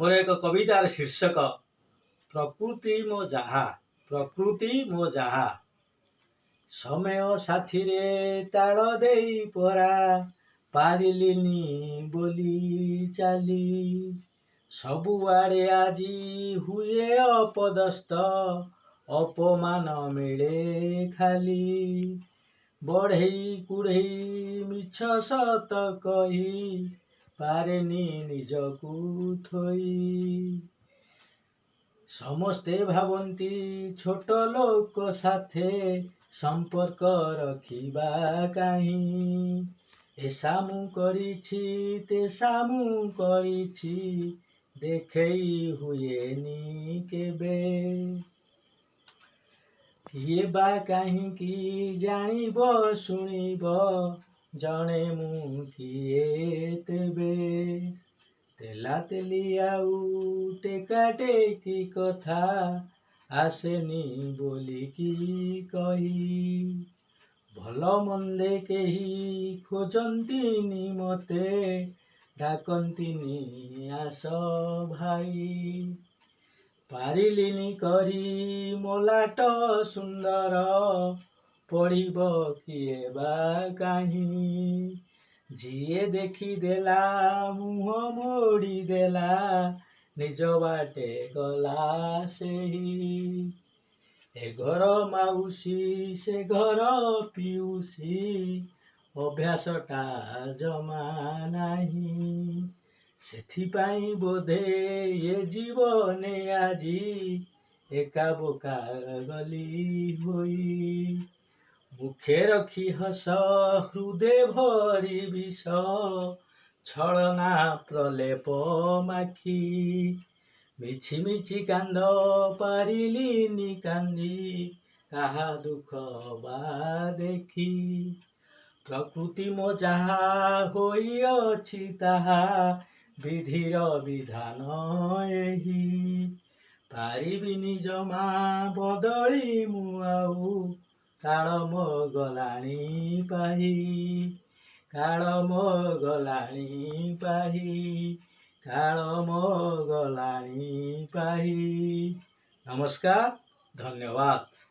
ମୋର ଏକ କବିତାର ଶୀର୍ଷକ ପ୍ରକୃତି ମୋ ଯାହା, ପ୍ରକୃତି ମୋ ଯାହା। ସମୟ ସାଥିରେ ତାଳ ଦେଇ ପରା ପାରିଲିନି ବୋଲି ଚାଲି। ସବୁଆଡ଼େ ଆଜି ହୁଏ ଅପଦସ୍ତ, ଅପମାନ ମିଳେ ଖାଲି। ବଢ଼େଇ କୁଢ଼େଇ ମିଛ ସତ କହି ପାରେନି ନିଜକୁ ଥୋଇ। ସମସ୍ତେ ଭାବନ୍ତି ଛୋଟ ଲୋକ ସାଥେ ସମ୍ପର୍କ ରଖିବା କାହିଁ। ଏସା ମୁଁ କରିଛି, ତେସା ମୁଁ କରିଛି, ଦେଖେଇ ହୁଏନି କେବେ। କିଏ ବା କାହିଁକି ଜାଣିବ ଶୁଣିବ, ଜଣେ ମୁଁ କିଏ ତେବେ। ତେଲା ତେଲି ଆଉ ଟେକା ଟେକି କଥା ଆସେନି ବୋଲିକି କହି। ଭଲ ମନ୍ଦେ କେହି ଖୋଜନ୍ତିନି ମତେ, ଡାକନ୍ତିନି ଆସ ଭାଇ। ପାରିଲିନି କରି ମଲାଟ ସୁନ୍ଦର, ପଢ଼ିବ କିଏ ବା କାହିଁ। ଯିଏ ଦେଖିଦେଲା ମୁହଁ ମୋଡ଼ିଦେଲା, ନିଜ ବାଟେ ଗଲା ସେହି। ଏ ଘର ମାଉସୀ ସେ ଘର ପିଉସୀ, ଅଭ୍ୟାସଟା ଜମା ନାହିଁ। ସେଥିପାଇଁ ବୋଧେ ଏ ଜୀବନେ ଆଜି ଏକା ବୋକା ଗଲି ହୋଇ। ମୁଖେ ରଖି ହସ ହୃଦେ ଭରି ବିଷ, ଛଳନା ପ୍ରଲେପ ମାଖି। ମିଛି ମିଛି କାନ୍ଦ ପାରିଲିନି କାନ୍ଦି, କାହା ଦୁଃଖ ବା ଦେଖି। ପ୍ରକୃତି ମୋ ଯାହା ହୋଇଅଛି ତାହା, ବିଧିର ବିଧାନ ଏହି। ପାରିବିନି ଜମା ବଦଳି ମୁଁ ଆଉ, କାଳ ମୋ ଗଲାଣି ପାହି। କାଳ ମୋ ଗଲାଣି ପାହି, କାଳ ମୋ ଗଲାଣି ପାହି। ନମସ୍କାର, ଧନ୍ୟବାଦ।